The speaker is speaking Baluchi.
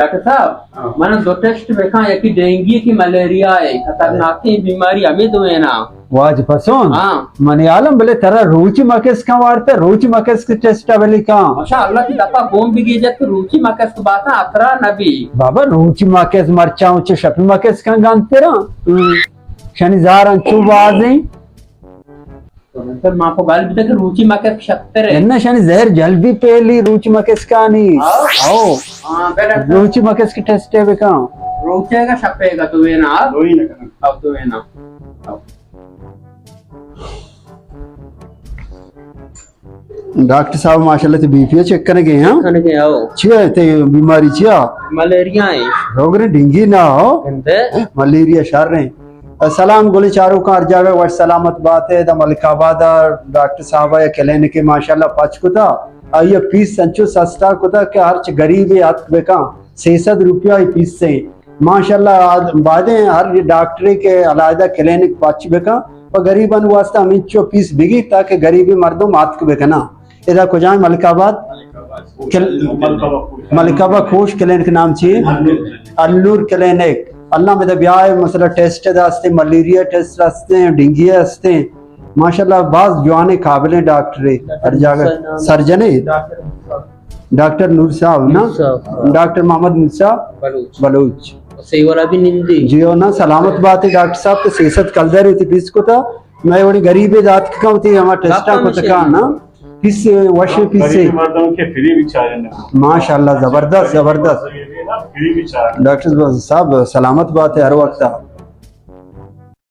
ڈاکٹر صاحب، ہاں۔ من دو ٹیسٹ بکاں، یکی ڈینگی، یکی ملیریا ہے، خطرناکیں بیماری ہمیں دوئیں نا۔ واجہ پسون؟ ہاں۔ منی عالم، بلے ترا روچی مکس کن وارتا، روچی مکس کے ٹیسٹ بلی کن۔ ماشاءاللہ، تی دپا گون بگی جت کہ روچی مکس باتاں اترا نبی۔ بابا، روچی مکس مرچاں چے شپی مکس کن گانترا۔ ہم۔ شنی زار انچو بازیں۔ تو ما کو گل بیتا کہ روچی مکس شتر ہے۔ انہ شنی زہر جلدی پہلی روچی مکس کانی۔ ہاں۔ او۔ ہاں، بلے۔ روچی مکس کی ٹیسٹ ہے بکاں۔ روچے گا شپے گا تو وینا۔ دوئی نہ کرنا۔ اب تو وینا۔ اب۔ ڈاکٹر صاحب، ماشاءاللہ، تے بی پی چیک کرنے گئے ہیں؟ کرنے گئے، آؤ۔ چیا ہے تے بیماری چیا؟ ملیریا ہے۔ روگرے ڈینگی نہ ہو۔ گندے۔ ملیریا شر ہیں۔ السلام گلیں چاروکاں، ہر جاگہ وش سلامت بات ہے۔ دا ملک آباد ڈاکٹر صاحب یا کلینک ماشاءاللہ پچ کتا۔ آئی پیس سنچو سستا کتا کہ ہرچ غریب اتک بکاں، سے سد روپیہ ای پیس سے۔ ماشاءاللہ، آد-، بایدیں ہر ڈاکٹرے کہ علیحدہ کلینک پچ بکن، پہ غریبانی واسطہ ہمینچو پیس بگی تاکہ غریبی مردم آتک بکناں۔ ادا کجائیں ملک آباد؟ کل-، ملک آباد کوش کلینک نام چی؟ النور کلینک۔ اللہ میں بیائے، مثلا ٹیسٹ داستے، ملیریا ٹیسٹ ہستے، ڈینگی ہستے۔ ماشاءاللہ باز جوانے قابلیں ڈاکٹرے، ہر جاگہ سرجنے۔ ڈاکٹر نور صاحب نا؟ نور صاحب، ہاں۔ ڈاکٹر محمد نور صاحب بلوچ۔ بلوچ۔ سیولا بھی نندی۔ جی ہو نا، سلامت بات ہے ڈاکٹر صاحب، تو سے سد کلدار ہوتی پیس کتا، میں وڑی غریب دات کا ہوتی ہما ٹیسٹا ڈاکٹر کتا مشین۔ کا نا، پیس وش پیس سے۔ غریب مردم کے فری بیچارے نا۔ ماشاءاللہ، زبردست، زبردست۔ فری بیچارے۔ ڈاکٹر صاحب سلامت بات ہے ہر وقت۔